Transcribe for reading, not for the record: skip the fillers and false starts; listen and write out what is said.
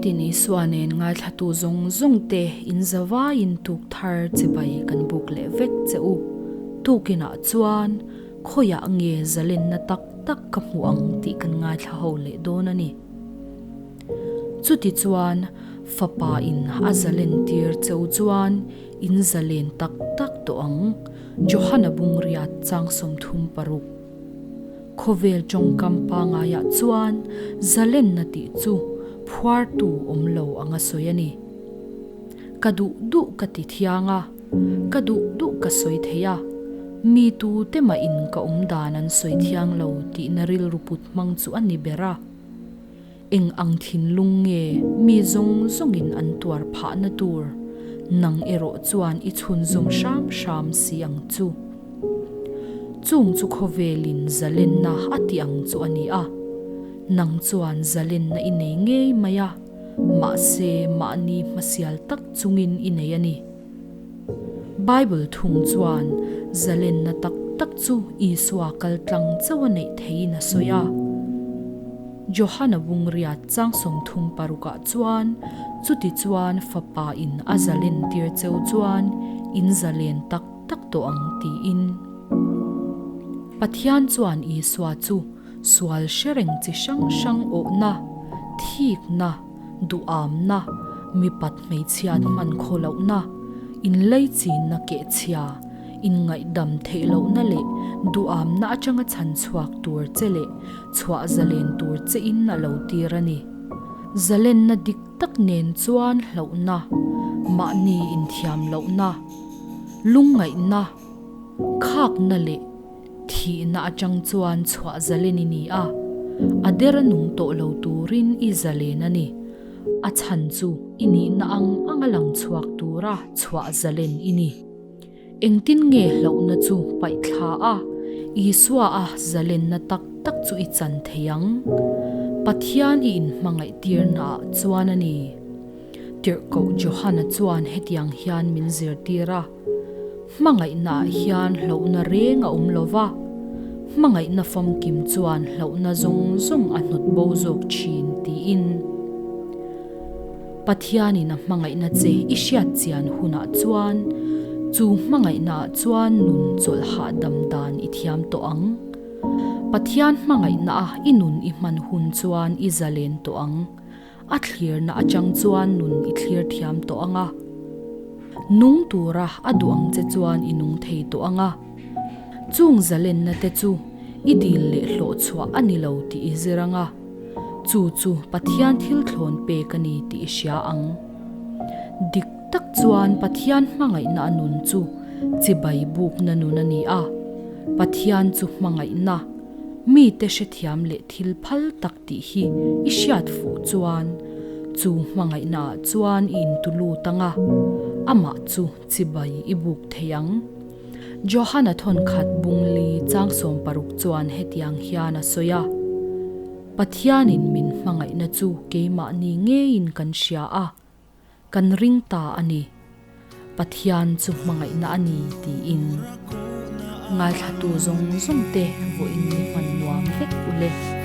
Nitin Isua nen ngaithlatu zawng zawng te in zavaiin tuk thar chibai kan buk leh vek che u. Tukinah chuan khawiah nge zalenna tak tak ka hmu ang tih kan ngaithla ho leh dawn a ni. Chutichuan Fapa in a zalen tir che u chuan in zalen tak tak tawh ang, Johana Bungriat chang 36. Khawvel tawngkam pangaiah chuan zalenna tih chu phuartu awm lo anga sawi a ni. Ka duh duh ka ti thiang a, ka duh duh ka sawi thei a, mi tute mahin ka awm dan an sawi thiang lo tihna rilru put hmang chu a ni ber a. Eng ang thinlung nge mi zawng zawngin an tuar phahna tur nang erawh chuan i chhunzawm hram hram si ang chu. Chung chu khawvelin zalenna a ti ang chu a ni a, nang chuan zalenna i nei ngei mai a, mahse mahni hmasial tak chungin i nei a ni. Bible thung chuan zalenna tak tak chu Isua kal tlang chauh a neih theiin a sawi a. Johana Bungriat chang 36 ah chuan, Chutichuan Fapa in a zalen tir cheu chuan in zalen tak tak tawh ang tiin. Pathian chuan Isua chu sual hre reng chi hrang hrang awhna, thikna, duhamna, mipat hmeichhiat hman khaw lohna, inleichinna kehchhia, inngaihdam theih lohna leh duhamna atanga chhan chhuak tur che leh chhuah zalen tur che in a lo tir a ni. Zalenna dik tak nen chuan hlauhna, mahni inthiam lohna, lungngaihna, khakna leh Thihna atang chuan chhuah zalen i ni a, a der a nung tawh lo turin i zalen a ni. A chhan chu i nihna ang ang a lang chhuak tura chhuah zalen i ni. Engtin nge hlauhna chu paih thla a, Isua a zalenna tak tak chu i chan thei ang? Pathian i inhmangaih tirnaah chuan a ni. Tirhkoh Johana chuan hetiang hian min zirtir a. Hmangaihnaah hian hlauhna reng a awm lo va, hmangaihna famkim chuan hlauhna zawng zawng a hnawt bo zawk thin tiin. Pathianin a hmangaihna che i hriat chian hunah chuan chu hmangaihnaah chuan nun chawlh hahdam dan i thiam tawh ang. Pathian hmangaihnaah i nun i hman hun chuan i zalen tawh ang. A thlirna atang chuan nun i thlir thiam tawh ang a. Nung tura a duh ang che chuan i nung thei tawh ang a. Chung zalenna te chu i dil leh hlawh chhuah a ni lo tih i zir ang a. Chu chu Pathian thil thlawn pek a ni tih i hria ang. Dik tak chuan Pathian hmangaihna a nun chu chibai bukna nun a ni a. Pathian chu hmangaihna, mite hrethiam leh thil phal tak tih hi i hriat fuh chuan chu hmangaihna ah chuan i intu lut ang a, amah chu chibai i buk thei ang. Johana thawnkhat bungli chang 60 chuan hetiang hian a sawi a, Pathianin min hmangaihna chu keimahni ngeiin kan hria a, Kan ring ta a ni. Pathian chu hmangaihna a ni tiin ngaithlatu zawng zawng te vawiin ni hman nuam vek u le.